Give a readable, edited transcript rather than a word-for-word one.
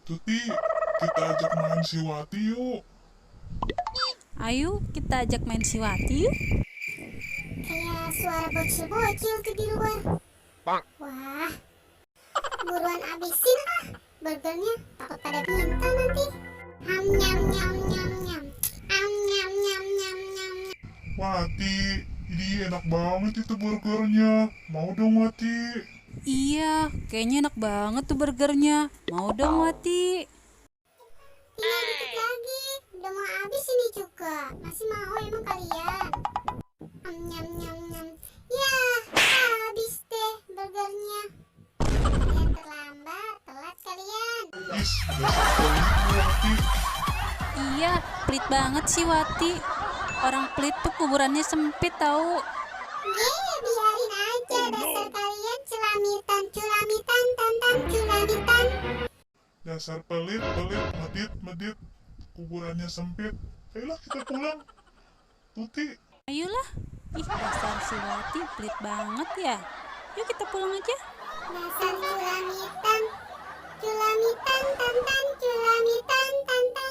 Tuti, kita ajak main si Wati yuk. Ayo kita ajak main si Wati yuk. Kayak suara bocil-bocil tuh di luar. Wah, buruan abisin ah burgernya, takut pada minta nanti. Ham nyam nyam nyam nyam. Ham nyam nyam nyam nyam. Wati, ini enak banget itu burgernya. Mau dong Wati? Iya, kayaknya enak banget tuh burgernya. Mau dong Wati. Tinggal dikit lagi, udah mau habis ini juga. Masih mau emang kalian? Ham nyam nyam nyam. Ya, habis deh burgernya. Kalian terlambat, telat kalian. Is, dasar pelit Wati. Iya, pelit banget sih Wati. Orang pelit tuh kuburannya sempit tahu. Biarin aja dasar kalian celamitan, culamitan, tantang culamitan. Dasar pelit, medit, medit. Kuburannya sempit. Ayolah kita pulang. Tuti, Ayolah. Ih, dasar si Wati pelit banget ya. Yuk kita pulang aja. Dasar culamitan, culamitan, tantang culamitan, tantang.